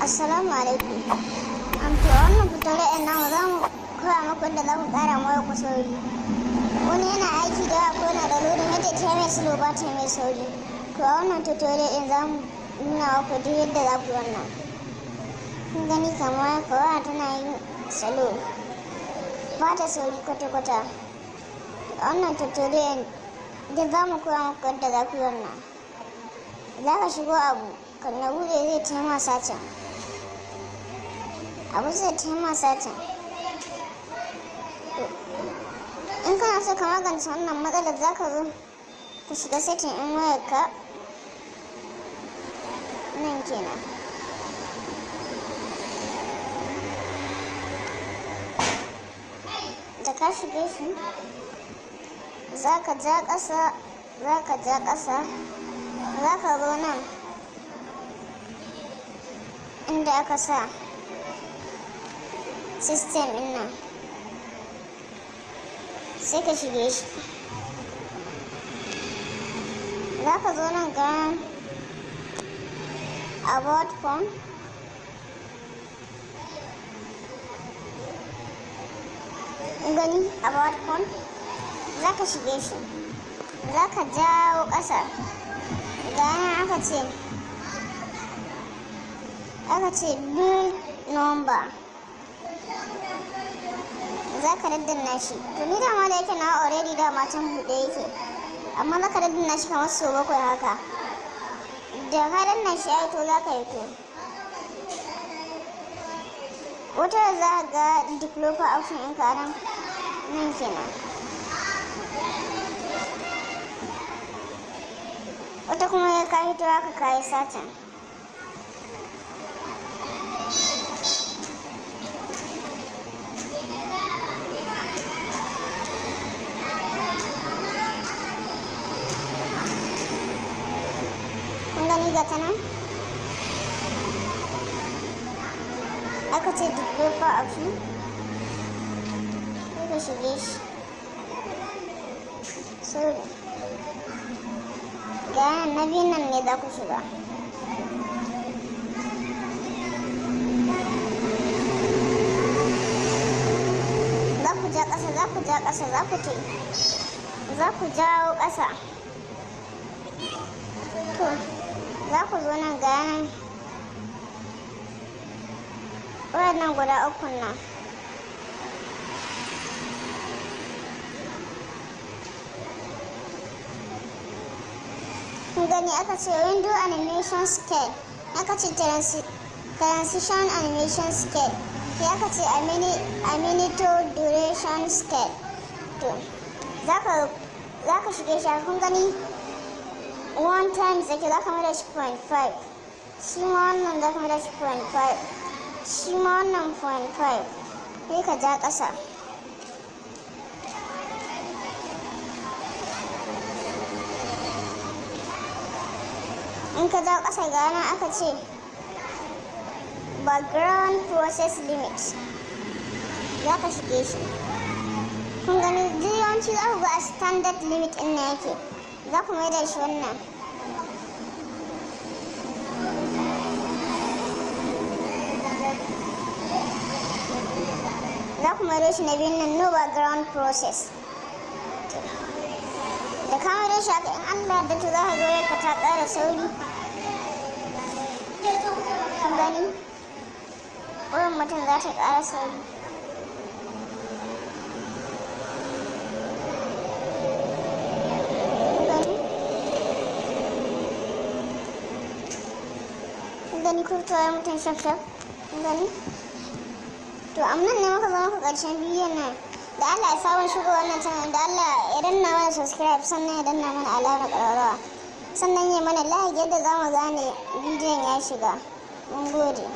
Assalamu alaikum. To a wannan tutorial ɗin namu, za mu koya muku yadda za ku ƙara ma wayarku sauri. Wani yana aiki da waya ko yana da loading, yadda ta mai slow, ba ta mai sauri. To a wannan tutorial ɗin za mu nuna muku duk yadda za ku yi wannan. Kun gani, kamar haka waya tana yin slow, ba ta sauri kwata-kwata. A wannan tutorial duk za mu koya muku yadda za ku yi wannan. Za ka shigo abu, kan na buɗe zai taimaka searching. Abu zai taimaka searching. In kana so ka magance wannan matsalar, za ka zo ka shiga setting ɗin wayarka nan kenan. Da ka shige shi, za ka ja ƙasa, za ka ja ƙasa, za ka zo nan inda aka sa system ɗin nan, sai ka shige shi. Za ka zo nan ga about phone. Gani, about phone, za ka shige shi, za ka jawo ƙasa. Ga nan aka ce build number, za ka daddanna shi. To ni dama da yake na already dama can buɗe yake, amma za ka daddanna shi kamar sau bakwai haka. Da ka danna shi, ai to za ka yi to wata za ka ga developer option ɗinka nan, nan kenan. Wata kuma ya ka hito haka, ka yi searching. Kun gani, ga ta nan aka ce developer option, sai ka shige shi. Sorry, ga na biyun nan ne za ku shiga. Za ku ja ƙasa, za ku ja ƙasa, za ku ce za ku jawo ƙasa. To za ku zo nan, ga nan waɗannan guda ukun nan. Kun gani, aka ce window animation scale, aka ce transition animation scale, sai aka ce animator duration scale. To za ka shige shi. Kun gani, one times yake, za ka mai da shi 0.5. Shi ma wannan za ka mai da shi 0.5, shi ma wannan 0.5. Sai ka ja ƙasa. In ka ja ƙasa, ga nan aka ce background process limit, za ka shige shi. Kun gani, duk yawanci za ku ga a standard limit ɗin na yake. Za ku mai da shi wannan. Za ku mai da shi na biyun nan, no background process. Da ka mai da shi haka, in Allah da to za ka ga wayarka ta ƙara sauri. Kun gani, wayar mutum za ta ƙara sauri. Kun gani, kun gani ko wayar mutum shaf shaf. Kun gani. To amma ne muka zo muka ƙarshen bidiyon nan. Da Allah ya sabon shigo wannan channel, da Allah ya danna mana subscribe, sannan ya danna mana alamar ƙararrawa, sannan ya mana like yadda za mu gane bidiyon ya shiga. Mun gode.